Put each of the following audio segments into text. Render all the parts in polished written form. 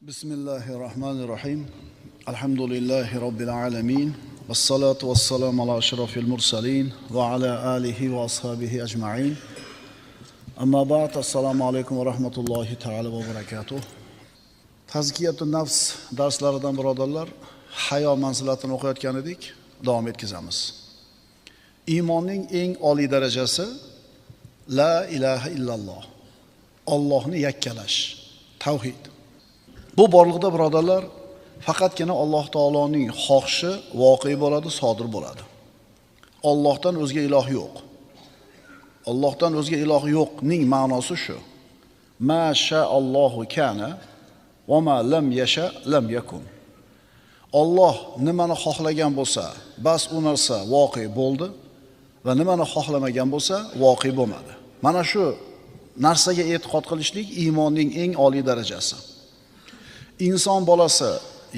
Bismillahirrahmanirrahim. Alhamdulillahi robbil alamin. Vassalatu vassalamu ala ashrafil mursalin va ala alihi va ashabihi ajma'in. Amma ba'd. Assalomu alaykum va rahmatullohi ta'ala va barakatuh. Tazkiyatun nafs darslaridan birodarlar, hayo manzilatini o'qiyotgan edik, davom etkazamiz. Iymonning eng oliy darajasi la ilaha illalloh. Allohni yakkalash, tavhid. Bu borliqda birodarlar, faqatgina Alloh taoloning xohishi voqe bo'ladi, sodir bo'ladi. Allohdan o'zga iloh yo'q. Allohdan o'zga iloh yo'qning ma'nosi shu. Ma sha'allohu kana va ma lam yasha lam yakun. Alloh nimani xohlagan bo'lsa, bas u narsa voqe bo'ldi va nimani xohlamagan bo'lsa, voqe bo'lmadi. Mana shu narsaga e'tiqod qilishlik iymonning eng oliy darajasi. Inson bolasi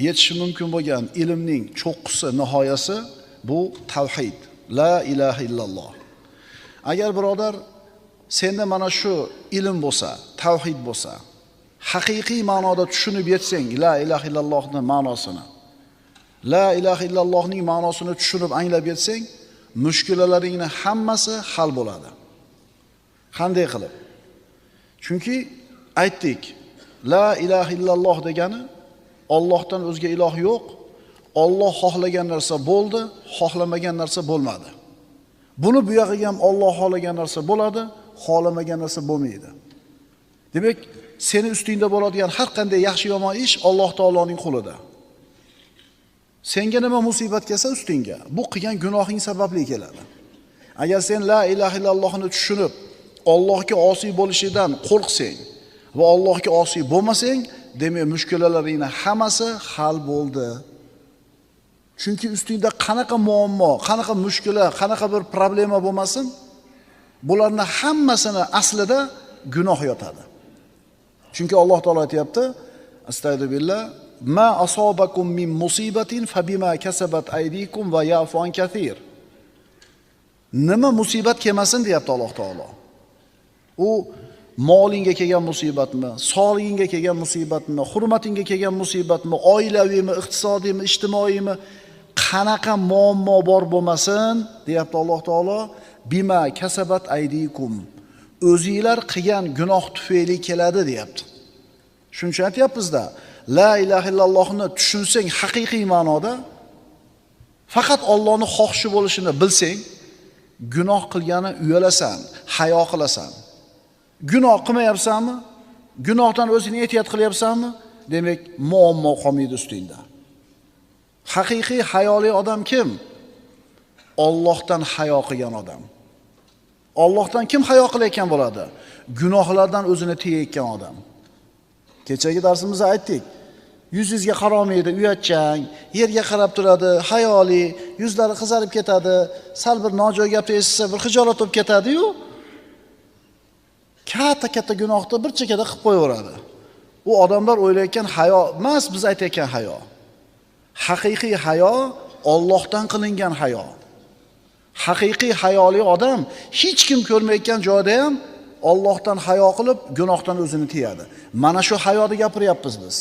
yetishi mumkin bo'lgan ilmning cho'qqisi, nihoyasi bu tavhid. La ilaha illalloh. Agar birodar senda mana shu ilm bo'lsa, tavhid bo'lsa, haqiqiy ma'noda tushunib yetsang la ilaha illallohning ma'nosini, la ilaha illallohning ma'nosini tushunib anglab yetsang, mushkulalaringning hammasi hal bo'ladi. Qanday qilib? Chunki aytdik, la ilaha illalloh degani Allohdan o'zga iloh yo'q. Alloh xohlagan narsa bo'ldi, xohlamagan narsa bo'lmadi. Buni bu yog'iga ham Alloh xohlagan narsa bo'ladi, xohlamagan narsa bo'lmaydi. Demak, seni ustingda bo'ladigan har qanday yaxshi yomon ish Alloh taoloning qo'lida. Senga nima musibat kelsa ustingga, bu qilgan gunohing sababli keladi. Agar sen la ilaha illallohni tushunib, Allohga osiy bo'lishidan qo'rqsang va Allohga osiy bo'lmasang, demak mushkulalaringning hammasi hal bo'ldi. Chunki ustingda qanaqa muammo, qanaqa mushkula, qanaqa bir problema bo'lmasin, bularning hammasini aslida gunoh yotadi. Chunki Alloh taolo aytayapti, astag'firu billah, ma asobakum min musibatin fabima kasabat aydikum va ya'fu an kathir. Nima musibat kelmasin deyapti Alloh taolo. U molingga kelgan musibatmi, sog'lig'ingga kelgan musibatmi, hurmatingga kelgan musibatmi, oilaviymi, iqtisodiymi, ijtimoiymi, qanaqa muammo bor bo'lmasin, deyapti Alloh taolo, bima kasabat aydikum. O'zinglar qilgan gunoh tufayli keladi deyapti. Shuning uchun aytyapmiz-da, la ilaha illallohni tushunsang haqiqiy ma'noda, faqat Allohning xohishi bo'lishini bilsang, gunoh qilgani uyalasan, hayo qilasan. Gunoh qilmayapsanmi? Gunohdan o'zingni ehtiyot qilyapsanmi? Demak, muammo qolmaydi ustingda. Haqiqiy hayoli odam kim? Allohdan hayo qilgan odam. Allohdan kim hayo qilayotgan bo'ladi? Gunohlardan o'zini tiyayotgan odam. Kechagi darsimizda aytdik. Yuzingizga qaramaydi, uyatchang, yerga qarab turadi, hayoli, yuzlari qizarib ketadi, sal bir nojo'ya gapni eshitsa bir xijolat bo'lib ketadi-yu. Katta-katta gunohni bir chekada qilib qo'yaveradi. U odamlar o'ylayotgan hayo emas, biz aytayotgan hayo. Haqiqiy hayo Allohdan qilingan hayo. Haqiqiy hayoli odam hech kim ko'rmayotgan joyda ham Allohdan hayo qilib, gunohdan o'zini tiyadi. Mana shu hayoni gapiryapmiz biz.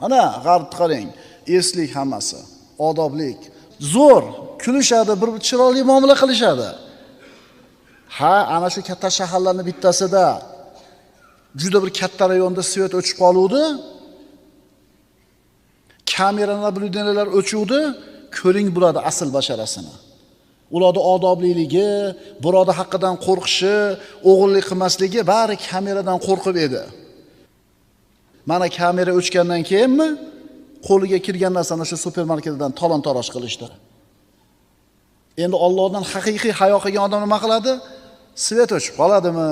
Ana g'arbni qarang, eslik hammasi, odoblik, zo'r kulishadi, bir chiroyli muomala qilishadi. Ha, ana shu katta shaharlarning bittasida juda bir katta rayonda svet o'chib qoluvdi. Kamera nabludeniyalar o'chuvdi, ko'ring bularni asl basharasini. Ularning odobliligi, birodar haqqidan qo'rqishi, o'g'irlik qilmasligi bari kameradan qo'rqib edi. Mana kamera o'chgandan keyinmi qo'liga kirgan narsani o'sha supermarketdan talon-taroj qilishdi. Endi Allohdan haqiqiy hayo qilgan odam nima qiladi? Svet o'chib qoladimi?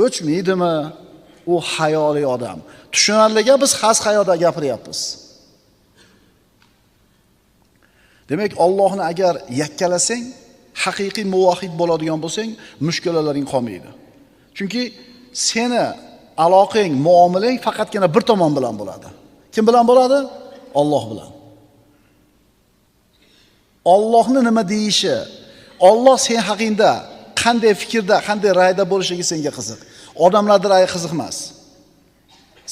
O'chmaydimi? U hayoli odam. Tushunarliga biz xas hayoda gapiryapmiz. Demak, Allohni agar yakkalasang, haqiqiy muvahhid bo'ladigan bo'lsang, mushkulalaring qolmaydi. Chunki seni aloqang, muomalang faqatgina bir tomon bilan bo'ladi. Kim bilan bo'ladi? Alloh bilan. Allohni nima deyishi, Alloh sen haqingda qanday fikrda, qanday rayda bo'lishligi senga qiziq. Odamlarning rayi qiziq emas.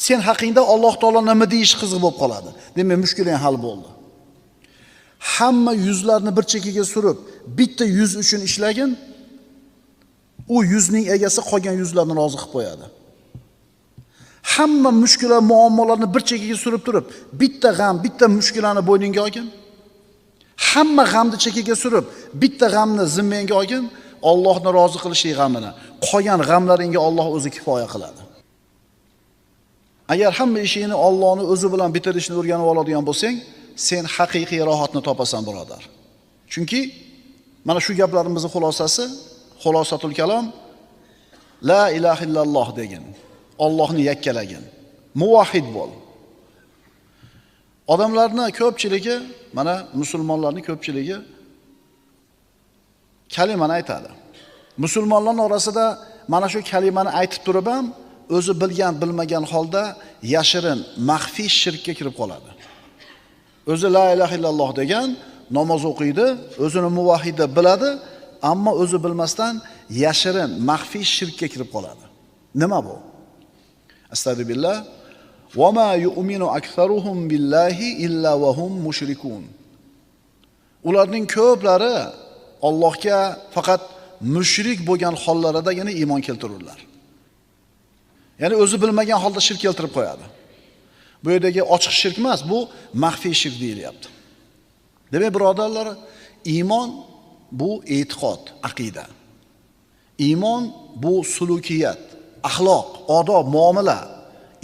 Sen haqingda Alloh taolo nima deyish qiziq bo'lib qoladi. Demak, mushkuling hal bo'ldi. Hamma yuzlarni bir chekkaga surib, bitta yuz uchun ishlagin, u yuzning egasi qolgan yuzlarni rozi qilib qo'yadi. Hamma mushkula, muammolarni bir chekkaga surib turib, bitta g'am, bitta mushkulani bo'yningga olgin. Hamma g'amni chekkaga surib, bitta g'amni zimmangga olgin, Allohni rozi qilishlik g'amini. Qolgan g'amlaringga Alloh o'zi kifoya qiladi. Agar hamma ishingni Allohning o'zi bilan bitirishni o'rganib oladigan bo'lsang, sen haqiqiy rohatni topasan, birodar. Chunki mana shu gaplarimizning xulosasi, xulosatul kalom, la ilaha illalloh degin. Allohni yakkalagin. Muvahhid bo'l. Odamlarning ko'pchiligi, mana musulmonlarning ko'pchiligi kalimani aytadi. Musulmonlarning orasida mana shu kalimani aytib turib ham o'zi bilgan, bilmagan holda yashirin, maxfiy shirkka kirib qoladi. O'zi la ilaha illalloh degan, namoz o'qiydi, o'zini muvahhid deb biladi, ammo o'zi bilmasdan yashirin, maxfiy shirkka kirib qoladi. Nima bu? Astagfirullah. Va ma yu'minu aktharuhum billahi illa va hum mushrikun. Ularning ko'plari Allohga faqat mushrik bo'lgan hollaridagina iymon keltirurlar. Ya'ni o'zi bilmagan holda shirk keltirib qo'yadi. Bu yerdagi ochiq shirk emas, bu maxfiy shirk deyilyapti. Demak, birodarlar, iymon bu e'tiqod, aqida. Iymon bu sulukiyat, axloq, odob, muomala.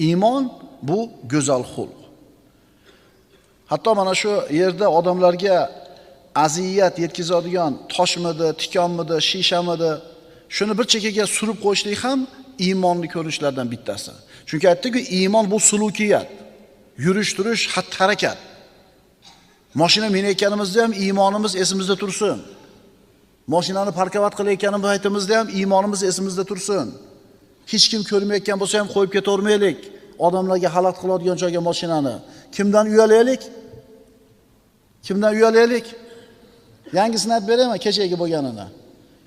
Iymon bu go'zal xulq. Hatto mana shu yerda odamlarga aziyat yetkazadigan toshmidi, tikonmidi, shishamidi, shuni bir chekkaga surib qo'yishlik ham iymonni ko'rinishlardan bittasi. Chunki aytdik-ku, iymon bu sulukiyat, yurish turish, xatti-harakat. Mashina minayotganimizda ham iymonimiz esimizda tursin. Mashinani parkovat qilayotganimiz paytimizda ham iymonimiz esimizda tursin. Hech kim ko'rmayotgan bo'lsa ham qo'yib ketavermaylik. Odamlarga xalaqit qiladigan joyga mashinani. Kimdan uyalaylik? Kimdan uyalaylik? Yangisini aytib beraymi kechagi bo'lganini?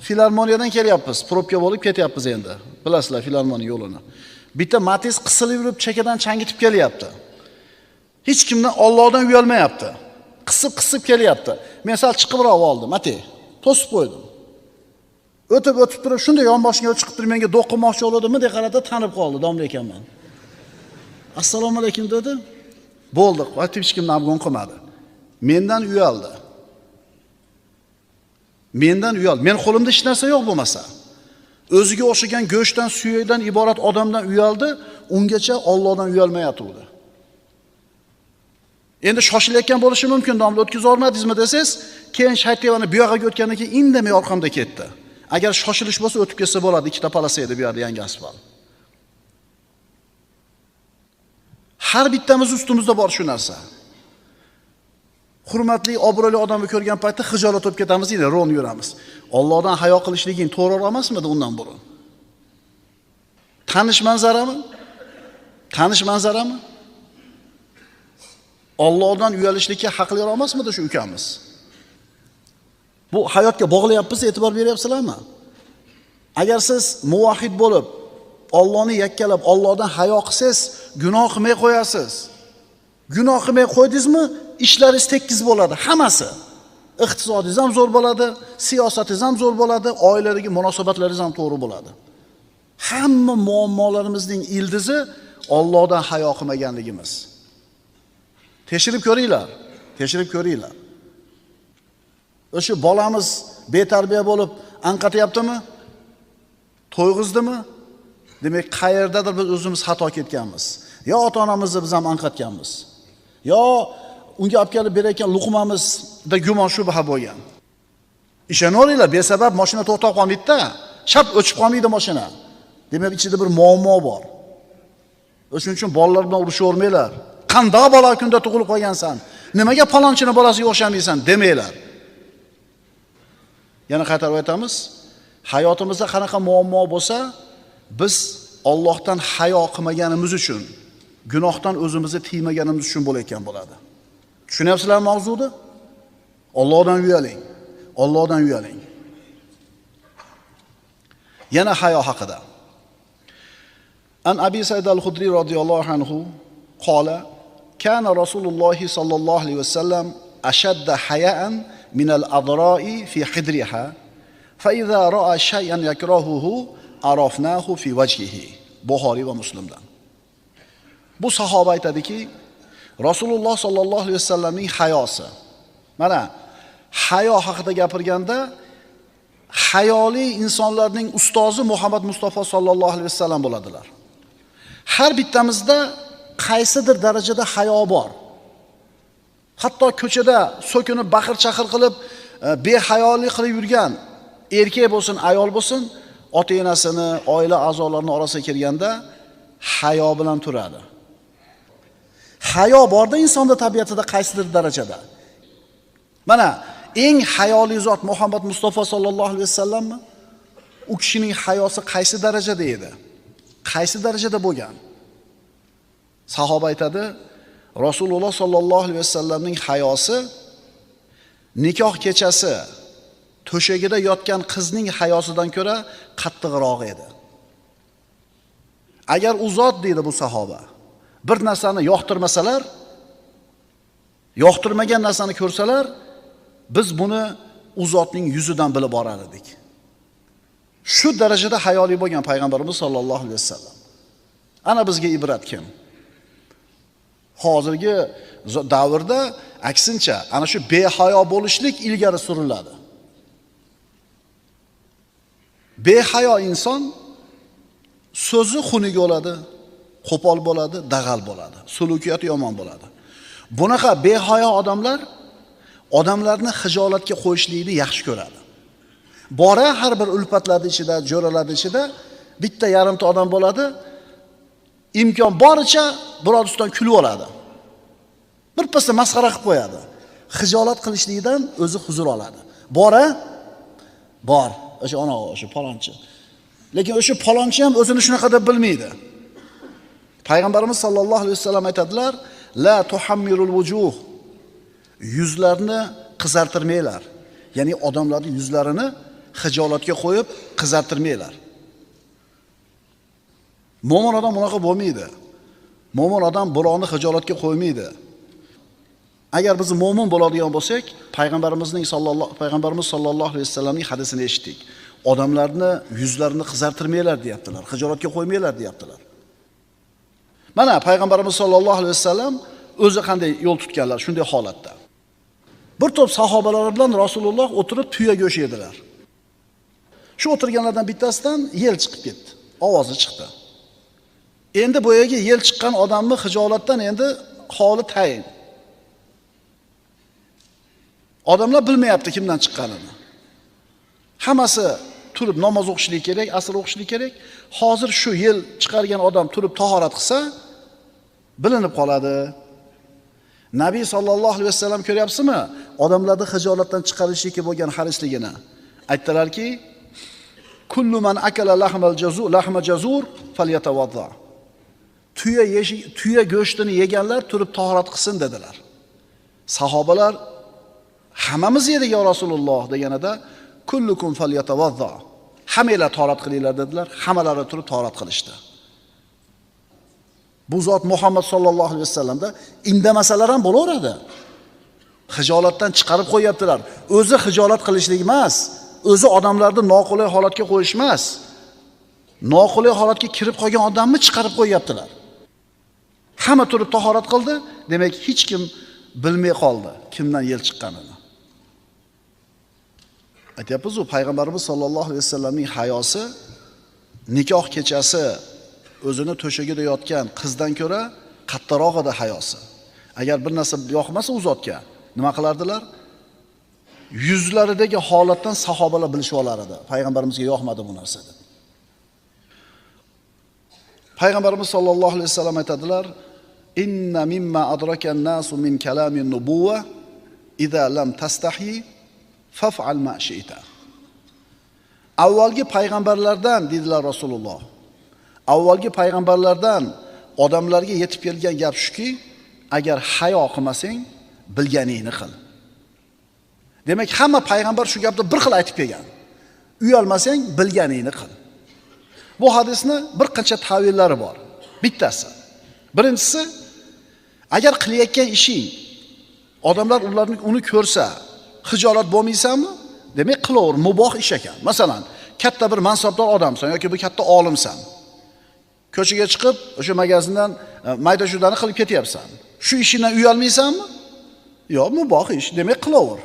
Filarmoniyadan kelyapmiz, probka bo'lib ketyapmiz endi. Bilasizlar filarmoniya yo'lini. Bitta Matiz qisilib yurib chekadan changitib kelyapti. Hech kimdan, Allohdan uyalmayapti. Qisib-qisib kelyapti. Men sal chiqibroq oldim, Mati. To'sib qo'ydim. O'tib-o'tib turib, shunday yonboshimga chiqib turib menga do'q qilmoqchi bo'ldi, bunday qaradi, tanib qoldi, domla ekanman. Assalomu alaykum dedi. Bo'ldi, hech kimni abgon qilmadi. Mendan uyaldi. Mendan uyaldi. Men qo'limda hech narsa yo'q bo'lmasa. O'ziga o'xshagan go'shtdan, suyakdan iborat odamdan uyaldi, ungacha Allohdan uyalmayotgandi. Endi shoshilayotgan bo'lishi mumkin, domla o'tkaza olmadingizmi desangiz, keyin shaytevani bu yoqqa o'tgandan keyin indamay orqamda ketdi. Agar shoshilish bo'lsa o'tib ketsa bo'ladi, ikkita palasa edi bu yerda yangi asfalt. Har bittamiz ustimizda bor shu narsa. Hurmatli, obro'li odamni ko'rgan paytda xijolat bo'lib ketamiz, endi ron yuramiz. Allohdan hayo qilishliging to'g'riroq emasmidi undan burun? Tanish manzarami? Tanish manzarami? Allohdan uyalishlikka haqliroq emasmidi shu ukamiz? Bu hayotga bog'layapmiz, e'tibor beryapsizlarmi? Agar siz muvahhid bo'lib, Allohni yakkalab, Allohdan hayo qilsangiz, gunoh qilmay qo'yasiz. Gunoh qilmay qo'ydingizmi, ishlaringiz tekis bo'ladi, hammasi. Iqtisodingiz ham zo'r bo'ladi, siyosatingiz ham zo'r bo'ladi, oiladagi munosabatlaringiz ham to'g'ri bo'ladi. Hamma muammolarimizning ildizi Allohdan hayo qilmaganligimiz. Tekshirib ko'ringlar, tekshirib ko'ringlar. O'sha bolamiz betarbiya bo'lib anqatyaptimi? To'yg'izdimi? Demak, qayerdadir biz o'zimiz xato ketganmiz. Yo ota-onamizni biz ham anqatganmiz. Yo unga olib kelib berayotgan luqmamizda gumon shubha bo'lgan. Ishonaveringlar, besabab mashina to'xtab qolmaydi-da, shap o'chib qolmaydi mashina. Demak, ichida bir muammo bor. O'shuning uchun bolalar bilan urushavermanglar. Qanday bola kunda tug'ilib qolgansan? Nimaga palonchini bolasiga o'xshamaysan demanglar. Yana qaytarib aytamiz, hayotimizda qanaqa muammo bo'lsa, biz Allohdan hayo qilmaganimiz uchun, gunohdan o'zimizni tiymaganimiz uchun bo'layotgan bo'ladi. Tushunyapsizlar mavzuni? Allohdan uyaling. Allohdan uyaling. Yana hayo haqida. An Abi Said al-Hudri radhiyallohu anhu qala kana Rasululloh sallallohu alayhi vasallam ashadda haya'an min al-adra'i fi hidriha fa idza ra'a shay'an yakrahuhu arafnahu fi wajhihi. Buxoriy va Muslimdan. Bu sahoba aytadiki, Rasululloh sallallohu alayhi vasallamning hayosi. Mana hayo haqida gapirganda hayoli insonlarning ustozi Muhammad Mustafa sallallohu alayhi vasallam bo'ladilar. Har bittamizda qaysidir darajada hayo bor. Hatto ko'chada so'kinib baqir-chaqir qilib, behayolik qilib yurgan erkak bo'lsin, ayol bo'lsin, ota-onasini, oila a'zolarining orasiga kelganda hayo bilan turadi. Hayo borda insonda tabiatida qaysidir darajada. Mana eng hayoli zot Muhammad Mustafa sallallohu alayhi vasallammi? U kishining hayosi qaysi darajada edi? Qaysi darajada bo'lgan? Sahoba aytadi, Rasululloh sallallohu alayhi vasallamning hayosi nikoh kechasi to'shagida yotgan qizning hayosidan ko'ra qattiqroq edi. Agar u zot, deydi bu sahoba, bir narsani yoqtirmasalar, yoqtirmagan narsani ko'rsalar, biz buni u zotning yuzidan bilib orar edik. Shu darajada hayoli bo'lgan payg'ambarimiz sollallohu alayhi vasallam. Ana bizga ibrat kim? Hozirgi davrda aksincha ana shu behayo bo'lishlik ilgari suriladi. Behayo inson so'zi xunuk bo'ladi, qo'pol bo'ladi, dag'al bo'ladi, sulukiyati yomon bo'ladi. Bunaqa behayo odamlar odamlarni xijolatga qo'yishlikni yaxshi ko'radi. Bora har bir ulfatlarning ichida, jo'ralarning ichida bitta yarimta odam bo'ladi, imkon boricha biror ustidan kulib oladi. Bir pasda masxara qilib qo'yadi. Xijolat qilishlikdan o'zi huzur oladi. Bora bor, o'sha ona, o'sha palonchi. Lekin o'sha palonchi ham o'zini shunaqa deb bilmaydi. Payg'ambarimiz sollallohu alayhi vasallam aytadilar: "La tuhammirul wujuh." Yuzlarni qizartirmanglar. Ya'ni odamlarning yuzlarini xijolatga qo'yib qizartirmanglar. Mo'min odam bunaqa bo'lmaydi. Mo'min odam birovni xijolatga qo'ymaydi. Agar biz mo'min bo'ladigan bo'lsak, payg'ambarimiz sollallohu alayhi vasallamning hadisini eshitdik. Odamlarni yuzlarini qizartirmanglar deyaptilar, xijolatga qo'ymanglar deyaptilar. Mana payg'ambarimiz sollallohu alayhi vasallam o'zi qanday yo'l tutganlar shunday holatda. Bir to'p sahobalar bilan Rasululloh o'tirib tuya go'sht yedilar. Shu o'tirganlardan bittasidan yel chiqib ketdi, ovozi chiqdi. Endi boyagi yel chiqqan odamni xijolatdan endi holi tayin. Odamlar bilmayapti kimdan chiqqanini. Hammasi turib namoz o'qishlik kerak, asr o'qishlik kerak. Hozir shu yel chiqargan odam turib tahorat qilsa, bilinib qoladi. Nabiy sallallohu alayhi vasallam ko'ryapsizmi? Odamlarni xijolatdan chiqarishlikka bo'lgan harisligini. Aytdilarki, kullu man akala lahmal jazur, lahma jazur falyatawadda. Tuya go'shtini yeganlar turib tahorat qilsin dedilar. Sahobalar hammamiz yedik ya Rasululloh deganida kullukum falyatawadda. Hammanglar tahorat qilinglar dedilar. Hammalari turib tahorat qilishdi. Bu zot Muhammad sallallohu alayhi vasallamda indamasalar ham bo'laveradi. Xijolatdan chiqarib qo'yaptilar. O'zi xijolat qilishlik emas, o'zi odamlarni noqulay holatga qo'yish emas. Noqulay holatga kirib qolgan odamni chiqarib qo'yaptilar. Hamma turib tahorat qildi, demak hech kim bilmay qoldi kimdan yel chiqqanini. Aytyapmiz-ku, payg'ambarimiz sollallohu alayhi vasallamning hayosi nikoh kechasi o'zini to'shagida yotgan qizdan ko'ra qattiqroq edi hayosi. Agar bir narsa yoqmasa u zotga nima qilardilar? Yuzlaridagi holatdan sahobalar bilishib olar edi. Payg'ambarimizga yoqmadi bu narsa deb. Payg'ambarimiz sollallohu alayhi vasallam aytadilar: "Inna mimma adraka an-nasu min kalamin nubuwa idza lam tastahi faf'al ma shi'ta." Avvalgi payg'ambarlardan dedilar Rasululloh. Avvalgi payg'ambarlardan odamlarga yetib kelgan gap shuki, agar hayo qilmasang, bilganingni qil. Demak, hamma payg'ambar shu gapni bir xil aytib kelgan. Uyalmasang, bilganingni qil. Bu hadisni bir qancha ta'villari bor. Bittasi. Birinchisi, agar qilayotgan ishing odamlar ularni uni ko'rsa, xijolat bo'lmaysanmi? Demak, qilaver, muboh ish ekan. Masalan, katta bir mansabdor odamsan yoki bir katta olimsan. Ko'chaga chiqib, o'sha magazindan mayda shudani qilib ketyapsan. Shu ishingdan uyalmaysanmi? Yo'q, muboh ish, demak qilaver.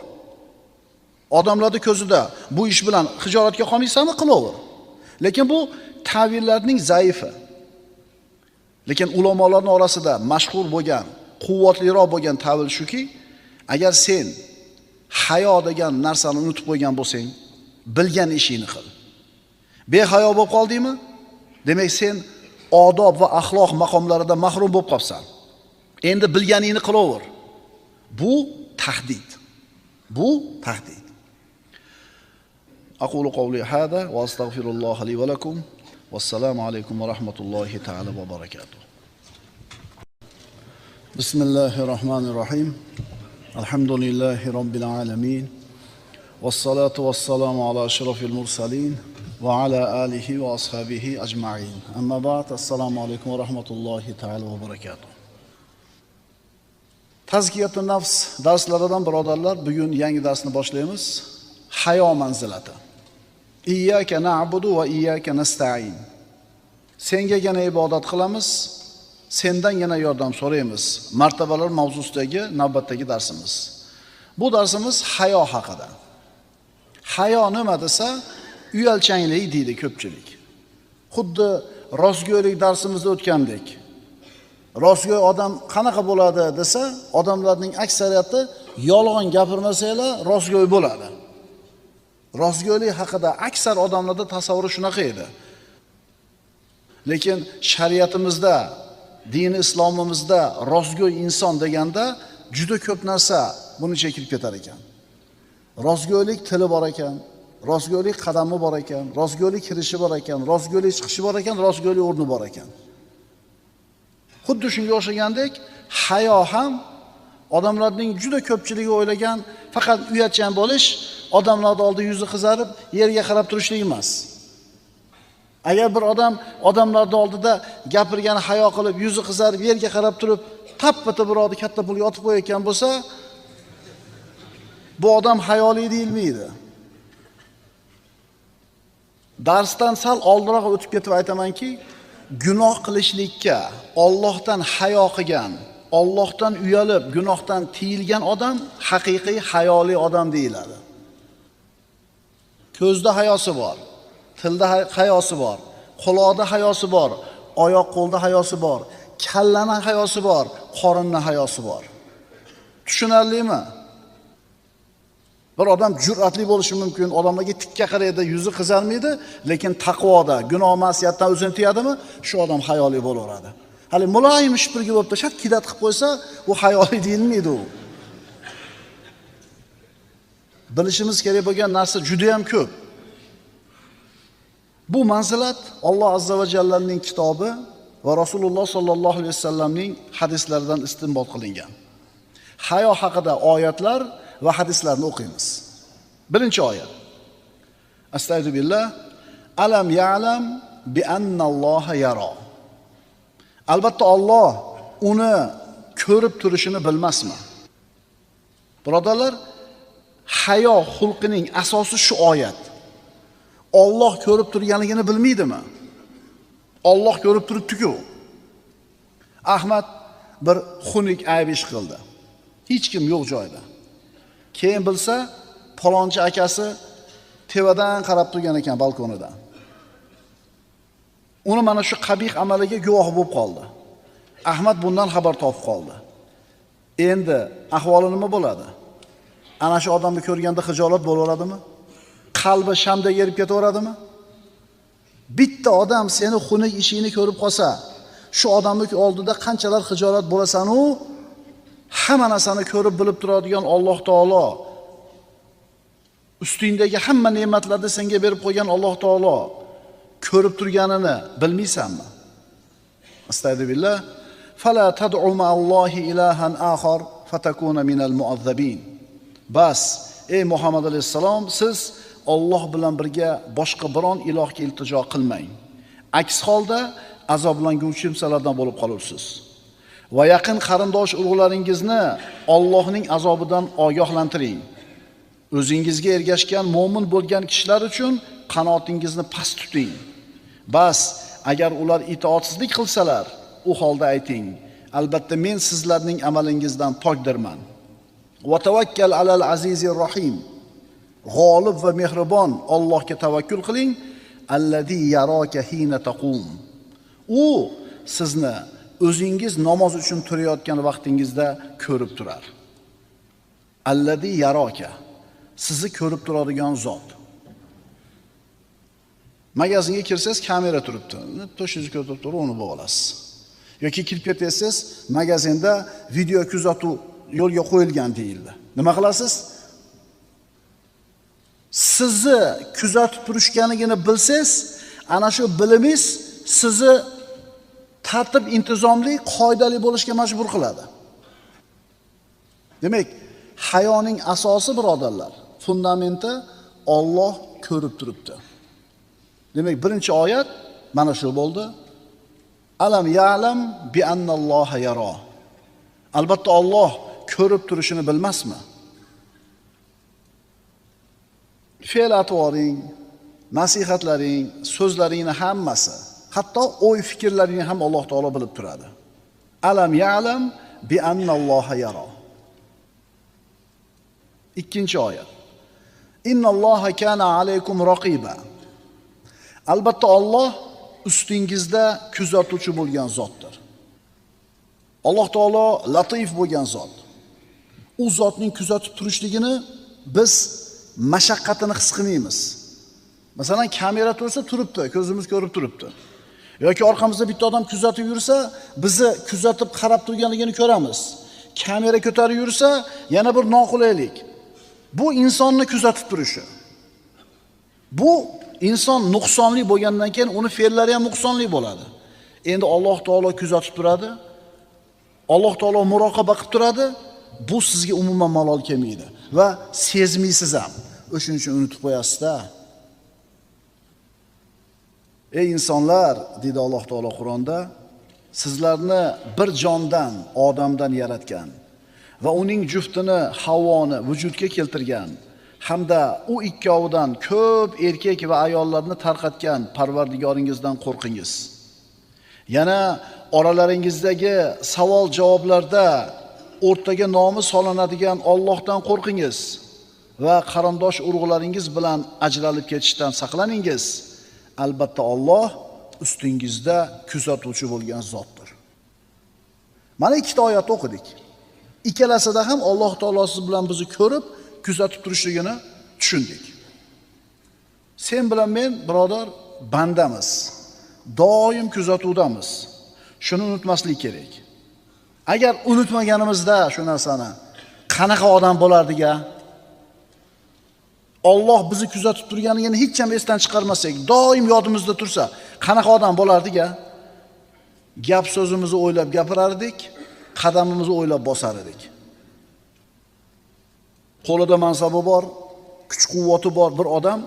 Odamlarning ko'zida bu ish bilan xijolatga qolmaysanmi? Qilaver. Lekin bu ta'villarning zaifi. Lekin ulamolarning orasida mashhur bo'lgan, quvvatliroq bo'lgan ta'vil shuki, agar sen hayo degan narsani unutib qo'ygan bo'lsang, bilgan ishingni qil. Behayo bo'lib qoldingmi? Demak, sen odob va axloq maqomlaridan mahrum bo'lib qolsan. Endi bilganingni qilaver. Bu tahdid. Bu tahdid. Aqulu qawli hada va astagfirulloha li va lakum. Vassalomu alaykum va rahmatullohi ta'ala va barakatuh. Bismillahirrohmanirrohim. Alhamdulillahi robbil alamin. Vassalatu vassalamu ala ashrafil mursalin va ala alihi va ashabihi ajma'in. Amma ba'd. Assalomu alaykum va rahmatullohi ta'ala va barakatuh. Tazkiyatun nafs darslaridan birodarlar, bugun yangi darsni boshlaymiz. Hayo manzilati. Iyyaka na'budu va iyyaka nasta'in. Sengagina ibodat qilamiz, sendangina yordam so'raymiz. Martabalar mavzusidagi navbatdagi darsimiz. Bu darsimiz hayo haqida. Hayo nima desa, uyalchanglik deydi ko'pchilik. Xuddi rostgo'ylik darsimizda o'tgandek. Rostgo'y odam qanaqa bo'ladi desa, odamlarning aksariyati yolg'on gapirmasanglar rostgo'y bo'ladi. Rostgo'ylik haqida aksar odamlarda tasavvuri shunaqa edi. Lekin shariatimizda, dini islomimizda rostgo'y inson deganda juda ko'p narsa buni chekilib ketar ekan. Rostgo'ylik tili bor ekan, rostgo'ylik qadami bor ekan, rostgo'ylik kirishi bor ekan, rostgo'ylik chiqishi bor ekan, rostgo'ylik o'rni bor ekan. Xuddi shunga o'xshagandek, hayo ham odamlarning juda ko'pchiligi o'ylagan faqat uyatchan bo'lish, odamlar oldida yuzi qizarib, yerga qarab turishlik emas. Agar bir odam odamlar oldida gapirgani hayo qilib, yuzi qizarib, yerga qarab turib, tappata birovni katta pulga otib qo'yayotgan bo'lsa, bu odam hayoli deyilmaydi. Darsdan sal oldinroq o'tib ketib aytamanki, gunoh qilishlikka Allohdan hayo qilgan, Allohdan uyalib, gunohdan tiyilgan odam haqiqiy hayoli odam deyiladi. Ko'zda hayosi bor, tilda hayosi bor, quloqda hayosi bor, oyoq qo'lda hayosi bor, kallani hayosi bor, qorinni hayosi bor. Tushunarlimi? Bir odam jur'atli bo'lishi mumkin, odamlarga tikka qaraydi, yuzi qizarmaydi, lekin taqvoda, gunoh ma'siyatdan o'zini tiyadimi, shu odam hayoli bo'laveradi. Hali muloyim shipirgi bo'lib tashlab kidat qilib qo'ysa, u hayoli deyilmaydi u. Bilishimiz kerak bo'lgan narsa juda ham ko'p. Bu manzilat Alloh azza va jallaning kitobi va Rasululloh sollallohu alayhi vasallamning hadislaridan istinbot qilingan. Hayo haqida oyatlar va hadislarni o'qiymiz. Birinchi oyat. Astagfiru billah. Alam ya'lam bi annalloha yara. Albatta Alloh uni ko'rib turishini bilmasmi? Birodarlar, hayo xulqining asosi shu oyat. Alloh ko'rib turganligini bilmaydimi? Alloh ko'rib turibdi-ku. Ahmad bir xunuk ayb ish qildi. Hech kim yo'q joyda. Keyin bilsa, palonchi akasi tevadan qarab turgan ekan balkonidan. Uni mana shu qabih amaliga guvoh bo'lib qoldi. Ahmad bundan xabar topib qoldi. Endi ahvoli nima bo'ladi? Ana shu odamni ko'rganda xijolat bo'laveradimi? Qalbi shamda yerib ketaveradimi? Bitta odam seni xunuk ishingni ko'rib qolsa, shu odamning oldida qanchalar xijolat bo'lasan u, hamma narsani ko'rib bilib turadigan Alloh taolo, ustingdagi hamma ne'matlarni senga berib qo'ygan Alloh taolo ko'rib turganini bilmaysanmi? Astagfirullah. Fala tad'u ma'allohi ilahan axar fatakuna minal mu'azzabin. Bas, ey Muhammad alayhissalom, siz Alloh bilan birga boshqa biron ilohga iltijo qilmang. Aks holda azoblanuvchi kimsalardan bo'lib qolursiz. Va yaqin qarindosh urug'laringizni Allohning azobidan ogohlantiring. O'zingizga ergashgan mo'min bo'lgan kishilar uchun qanotingizni past tuting. Bas, agar ular itoatsizlik qilsalar, u holda ayting: albatta men sizlarning amalingizdan pokdirman. Va tawakkal alal azizir rohim. G'olib va mehribon Allohga tavakkul qiling. Allazi yaraka hina taqum. U sizni o'zingiz namoz uchun turayotgan vaqtingizda ko'rib turar. Allazi yaraka, sizni ko'rib turadigan zot. Magazinga kirsangiz kamera turibdi. To'shingizni ko'tarib turib uni bo'lasiz. Yoki kirib ketasiz, magazinda video kuzatuv yo'lga qo'yilgan deyildi. Nima qilasiz? Sizni kuzatib turishganligini bilsangiz, ana shu bilimingiz sizni tartib intizomli, qoidali bo'lishga majbur qiladi. Demak, hayoning asosi birodarlar, fundamenti Alloh ko'rib turibdi. Demak, birinchi oyat mana shu bo'ldi. Alam ya'lam bi annalloha yara. Albatta Alloh ko'rib turishini bilmasmi? Fe'l atvoring, nasihatlaring, so'zlaringni hammasi, hatto o'y fikrlaringni ham Alloh taolo bilib turadi. Alam ya'lam bi annalloha yara. Ikkinchi oyat. Innalloha kana alaykum raqiba. Albatta Alloh ustingizda kuzatuvchi bo'lgan zotdir. Alloh taolo latif bo'lgan zot. U zotning kuzatib turishligini biz mashaqqatini his qilmaymiz. Masalan, kamera tursa turibdi, ko'zimiz ko'rib turibdi. Yoki orqamizda bitta odam kuzatib yursa, bizni kuzatib qarab turganligini ko'ramiz. Kamera ko'tarib yursa, yana bir noqulaylik. Bu insonni kuzatib turishi. Bu inson nuqsonli bo'lgandan keyin uni fe'llari ham nuqsonli bo'ladi. Endi Alloh taolo kuzatib turadi. Alloh taolo muroqaba qilib turadi. Bu sizga umuman malol kelmaydi va sezmaysiz ham. O'shuning uchun unutib qo'yasiz-da. Ey insonlar, dedi Alloh taolo Qur'onda, sizlarni bir jondan, odamdan yaratgan va uning juftini Havvoni vujudga keltirgan hamda u ikkovidan ko'p erkak va ayollarni tarqatgan Parvardigoringizdan qo'rqingiz. Yana oralaringizdagi savol-javoblarda o'rtaga nomi solinadigan Allohdan qo'rqingiz va qarindosh urug'laringiz bilan ajralib ketishdan saqlaningiz. Albatta Alloh ustingizda kuzatuvchi bo'lgan zotdir. Mana ikkita oyat o'qidik. Ikkalasida ham Alloh taolo siz bilan bizni ko'rib, kuzatib turishligini tushundik. Sen bilan men, birodar, bandamiz. Doim kuzatuvdamiz. Shuni unutmaslik kerak. Agar unutmaganimizda shu narsani, qanaqa odam bo'lardik-a? Alloh bizni kuzatib turganligini hech ham esdan chiqarmasak, doim yodimizda tursa, qanaqa odam bo'lardik-a? Gap so'zimizni o'ylab gapirardik, qadamimizni o'ylab bosar edik. Qo'lida mansabi bor, kuch-quvvati bor bir odam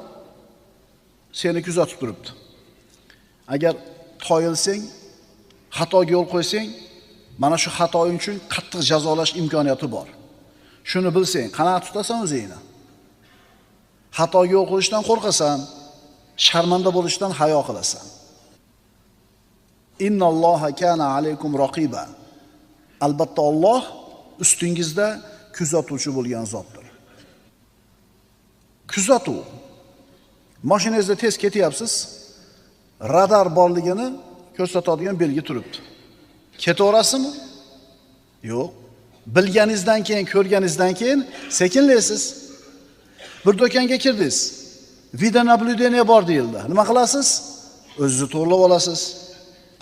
seni kuzatib turibdi. Agar toyilsang, xatoga yo'l qo'ysang, mana shu xatoing uchun qattiq jazolash imkoniyati bor. Shuni bilsang, qanaqa tutasan o'zingni? Xatoga yo'l qo'yishdan qo'rqasan, sharmanda bo'lishdan hayo qilasan. Innalloha kana alaykum raqiba. Albatta Alloh ustingizda kuzatuvchi bo'lgan zotdir. Kuzatuv. Mashinangizda tez ketyapsiz, radar borligini ko'rsatadigan belgi turibdi. Ketaverasizmi? Yo'q. Bilganingizdan keyin, ko'rganingizdan keyin sekinlaysiz. Bir do'konga kirdingiz. Videonablюдение bor deyildi. Nima qilasiz? O'zingizni to'g'rilab olasiz.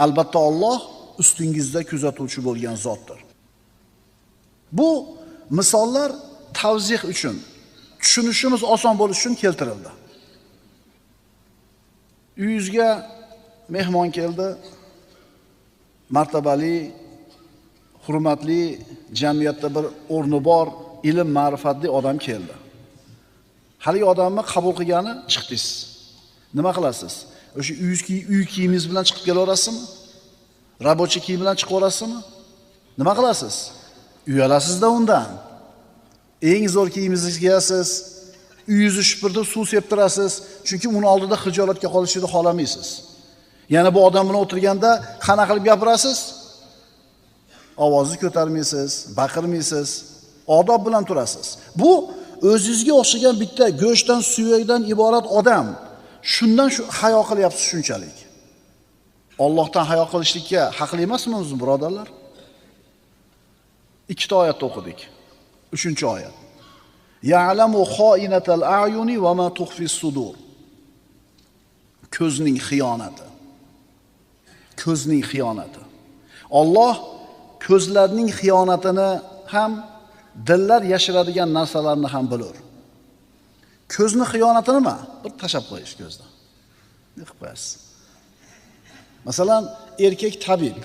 Albatta Alloh ustingizda kuzatuvchi bo'lgan zotdir. Bu misollar tavzih uchun, tushunishimiz oson bo'lishi uchun keltirildi. Uyingizga mehmon keldi. Martabali, hurmatli, jamiyatda bir o'rni bor, ilm ma'rifatli odam keldi. Haligi odamni qabul qilgani chiqdingiz. Nima qilasiz? O'sha uy kiyimingiz bilan chiqib kelaverasizmi? Rabochi kiyim bilan chiqaverasizmi? Nima qilasiz? Uyalasizda undan. Eng zo'r kiyimingizni kiyasiz, uyingizni shupurtib suv septirasiz, chunki uni oldida xijolatga qolishni xohlamaysiz. Yana bu odam bilan o'tirganda qana qilib gapirasiz? Ovozni ko'tarmaysiz, baqirmaysiz, odob bilan turasiz. Bu o'zingizga o'xshagan bitta go'shtdan, suyakdan iborat odam. Shundan shu hayo qilyapsiz shunchalik. Allohdan hayo qilishlikka haqli emasmimiz, birodarlar? Ikkita oyatni o'qidik. Uchinchi oyat. Ya'lamu xoinatal a'yuni va ma tukhfi sudur. Ko'zning xiyonati. Ko'zning xiyonati. Alloh ko'zlarning xiyonatini ham, dillar yashiradigan narsalarni ham bilur. Ko'zni xiyonati nima? Bir tashab qo'yish ko'zdan. Ne qilib qo'yasiz? Masalan, erkak tabib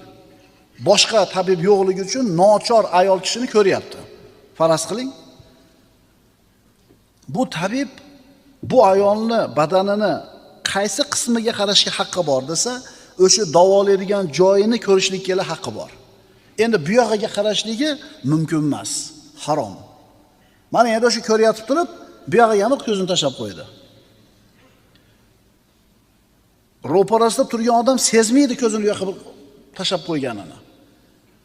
boshqa tabib yo'qligi uchun nochor ayol kishini ko'ryapti. Faraz qiling. Bu tabib bu ayolni badanini qaysi qismiga qarashga haqqi bor desa, o'sha davolaydigan joyini ko'rishlikka haqqi bor. Endi bu yog'iga qarashligi mumkin emas, harom. Mana endi o'sha ko'ryapti turib, bu yog'iga ham ko'zini tashab qo'ydi. Ro'parasida turgan odam sezmaydi ko'zini u yoqqa tashab qo'yganini.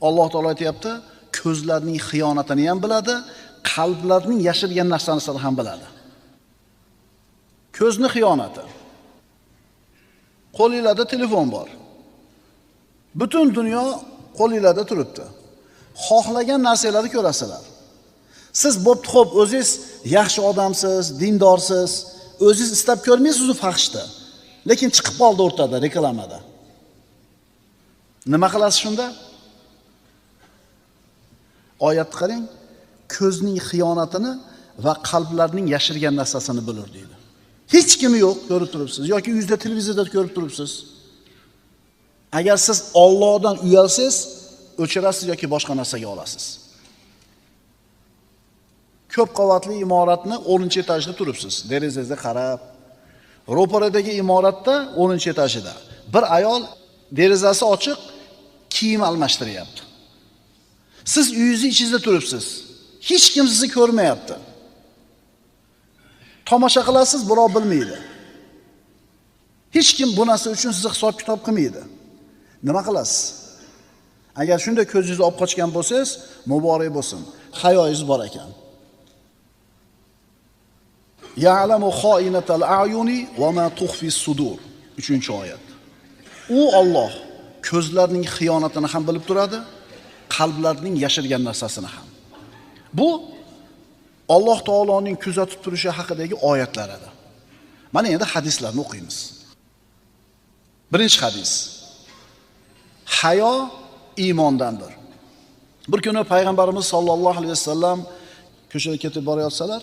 Alloh taolo aytayapti, ko'zlarning xiyonatini ham biladi, qalblarning yashirgan narsasini ham biladi. Ko'zni xiyonati. Qo'lingizda telefon bor. Butun dunyo qo'lingizda turibdi. Xohlagan narsalarni ko'rasizlar. Siz bo'pti xo'p, o'zingiz yaxshi odamsiz, dindorsiz, o'zingiz istab ko'rmaysiz u fahshni. Lekin chiqib qoldi o'rtada reklamada. Nima qilasiz shunda? Oyatni qarang, ko'zning xiyonatini va qalblarning yashirgan narsasini bilur deydi. Hech kimi yo'q, ko'rib turibsiz yoki uyingizda televizorda ko'rib turibsiz. Agar siz Allohdan uyalsangiz, o'chirasiz yoki boshqa narsaga olasiz. Ko'p qavatli imoratni 10-etajida turibsiz, derazangizga qarab. Ro'paradagi imoratda 10-etajida bir ayol derazasi ochiq kiyim almashtiryapti. Siz uyingizni ichingizda turibsiz. Hech kim sizni ko'rmayapti. Tomosha qilasiz, birov bilmaydi. Hech kim bu narsa uchun sizni hisob-kitob qilmaydi. Nima qilasiz? Agar shunda ko'zingizni olib qochgan bo'lsangiz, muborak bo'lsin. Hayoyingiz bor ekan. Ya'lamu xoinatal a'yuni va ma tukhfi sudur. 3-oyat. U Alloh ko'zlarning xiyonatini ham bilib turadi, qalblarning yashirgan narsasini ham. Bu Alloh taoloning kuzatib turishi haqidagi oyatlar edi. Mana endi hadislarni o'qiymiz. Birinchi hadis. Hayo iymondandir. Bir kuni payg'ambarimiz sollallohu alayhi vasallam ko'chada ketib borayotsalar,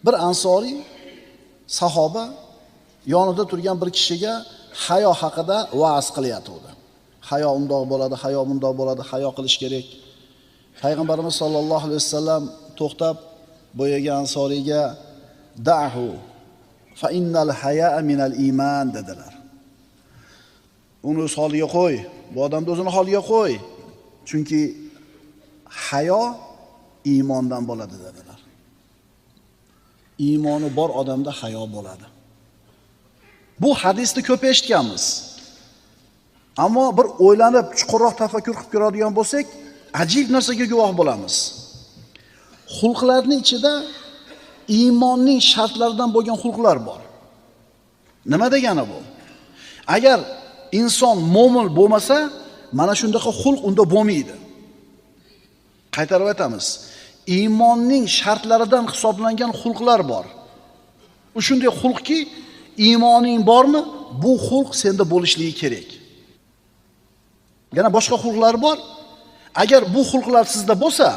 bir ansoriy sahoba yonida turgan bir kishiga hayo haqida va'z qilyotdi. Hayo undoq bo'ladi, hayo bundoq bo'ladi, hayo qilish kerak. Payg'ambarimiz sollallohu alayhi vasallam to'xtab boyaga ansoriyga da'hu fa innal haya'a minal iymon dedilar. Uni o'z holiga qo'y, bu odamni o'zini holiga qo'y. Chunki hayo iymondan bo'ladi dedilar. Iymoni bor odamda hayo bo'ladi. Bu hadisni ko'p eshitganmiz. Ammo bir o'ylanib, chuqurroq tafakkur qilib ko'radigan bo'lsak, ajib narsaga guvoh bo'lamiz. Xulqlarning ichida iymonning shartlaridan bo'lgan xulqlar bor. Nima degani bu? Agar inson mo'min bo'lmasa, mana shundaqa xulq unda bo'lmaydi. Qaytarib aytamiz. Iymonning shartlaridan hisoblangan xulqlar bor. U shunday xulqki, iymoning bormi, bu xulq senda bo'lishligi kerak. Yana boshqa xulqlar bor. Agar bu xulqlar sizda bo'lsa,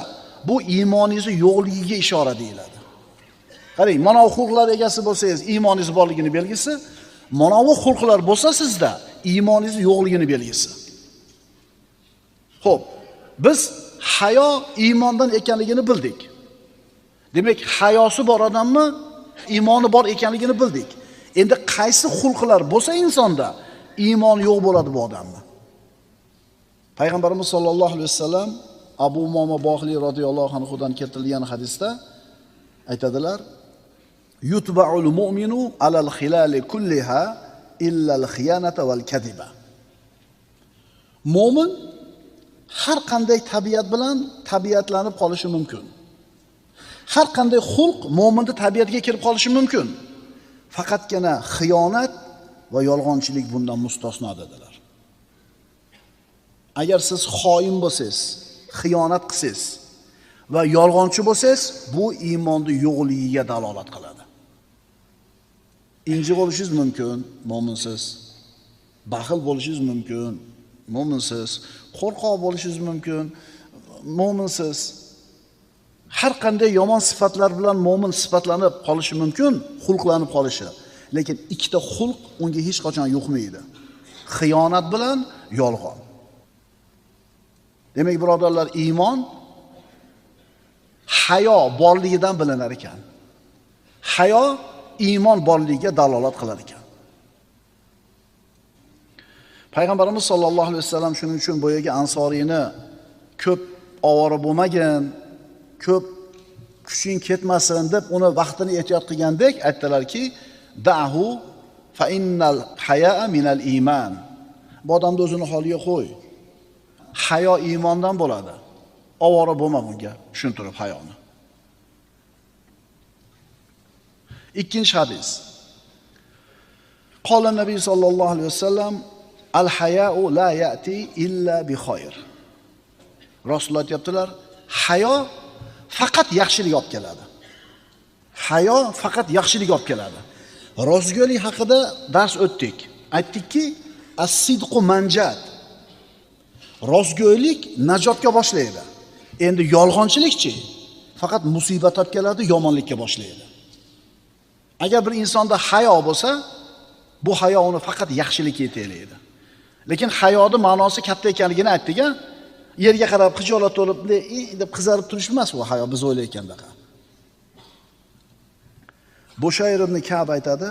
bu iymoningizni yo'qligiga ishora deyiladi. Qarang, mana bu xulqlar egasi bo'lsangiz, iymoningiz borligini belgisi, mana bu xulqlar bo'lsa sizda, iymoningiz yo'qligini belgisi. Xo'p, biz hayo iymondan ekanligini bildik. Demak, hayosi bor odamni iymoni bor ekanligini bildik. Endi qaysi xulqlar bo'lsa insonda iymon yo'q bo'ladi bu odamda. Payg'ambarimiz sollallohu alayhi vasallam Abu Umoma Bohli radhiyallohu anhudan keltirilgan hadisda aytadilar: "Yutba'ul mu'minu alal xilali kulliha illa al-xiyanata wal kadiba." Mo'min har qanday tabiat bilan tabiatlanib qolishi mumkin. Har qanday xulq mo'minning tabiatiga kirib qolishi mumkin. Faqatgina xiyonat va yolg'onchilik bundan mustasno dedilar. Agar siz xoin bo'lsangiz, xiyonat qilsangiz va yolg'onchi bo'lsangiz, bu iymonning yo'qligiga dalolat qiladi. Inji bo'lishingiz mumkin, mo'minsiz. Baxil bo'lishingiz mumkin, mo'minsiz. Qo'rqoq bo'lishingiz mumkin, mo'minsiz. Har qanday yomon sifatlar bilan mo'min sifatlanib qolishi mumkin, xulqlanib qolishi. Lekin ikkita xulq unga hech qachon yuqmaydi. Xiyonat bilan yolg'on. Demak, birodarlar, iymon hayo borligidan bilinar ekan. Hayo iymon borligiga dalolat qilar ekan. Payg'ambarimiz sollallohu alayhi vasallam shuning uchun boyagi ansoriyni ko'p ovora bo'lmagin, ko'p kuching ketmasin deb uni vaqtini ehtiyot qilgandek aytdilarki, "Da'hu fa innal haya'a minal iymon." Bu odamni o'zini holiga qo'y. Hayo iymondan bo'ladi. Ovora bo'lma bunga, tushuntirib hayoni. Ikkinchi hadis. Qola Nabiy sallallohu alayhi vasallam: "Al-haya'u la ya'ti illa bi khayr." Rasululloh aytibdilar, hayo faqat yaxshilik olib keladi. Hayo faqat yaxshilik olib keladi. Rostgo'ylik haqida dars o'tdik. Aytdikki, as-sidqu manjat. Rostgo'ylik najotga boshlaydi. Endi yolg'onchilikchi faqat musibat olib keladi, yomonlikka boshlaydi. Agar bir insonda hayo bo'lsa, bu hayo uni faqat yaxshilikka yetaklaydi. Lekin hayoning ma'nosi katta ekanligini aytdik-a. Yerga qarab xijolat bo'lib, deb qizarib turish emas bu hayo biz o'ylayotgandaqa. Bushayr ibn Ka'b aytadi,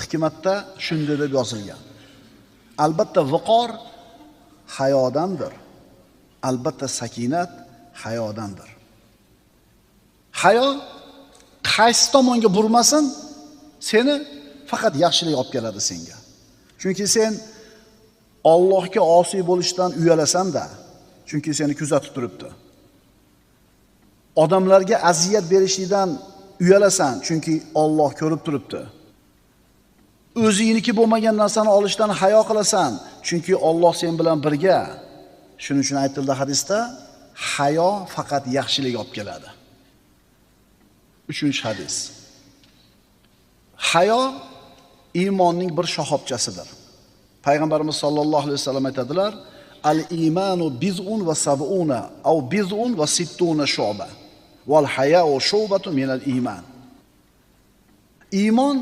hikmatda shunday deb yozilgan. Albatta viqor hayodandir. Albatta sakinat hayodandir. Hayo qaysi tomonga burmasin, seni faqat yaxshilik olib keladi senga. Chunki sen Allohga osiy bo'lishdan uyalasan-da, chunki seni kuzatib turibdi. Odamlarga aziyat berishlikdan uyalasan, chunki Alloh ko'rib turibdi. O'zingniki bo'lmagan narsani olishdan hayo qilasan, chunki Alloh sen bilan birga. Shuning uchun aytildi hadisda, hayo faqat yaxshilik olib keladi. Uchinchi hadis. Hayo iymonning bir shoxobchasidir. Payg'ambarimiz sollallohu alayhi vasallam aytadilar: "Al-iymanu biz'un va sab'una aw biz'un va sittuna shu'ba wal haya'u shu'batun minal iymon." Iymon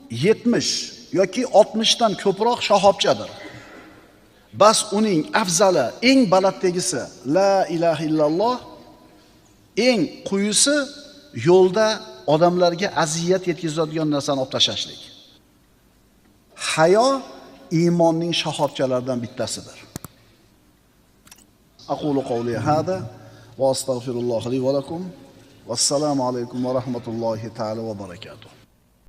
70 yoki 60 dan ko'proq shoxobchadir. Bas uning afzali, eng balandligisi la ilaha illalloh, eng quyisi yo'lda odamlarga aziyat yetkazadigan narsani olib tashlashlik. Hayo iymonning shoxobchalaridan bittasidir. Aqulu qawli hada va astagfirulloh li va lakum. Vassalomu alaykum va rahmatullohi ta'ala va barakatuh.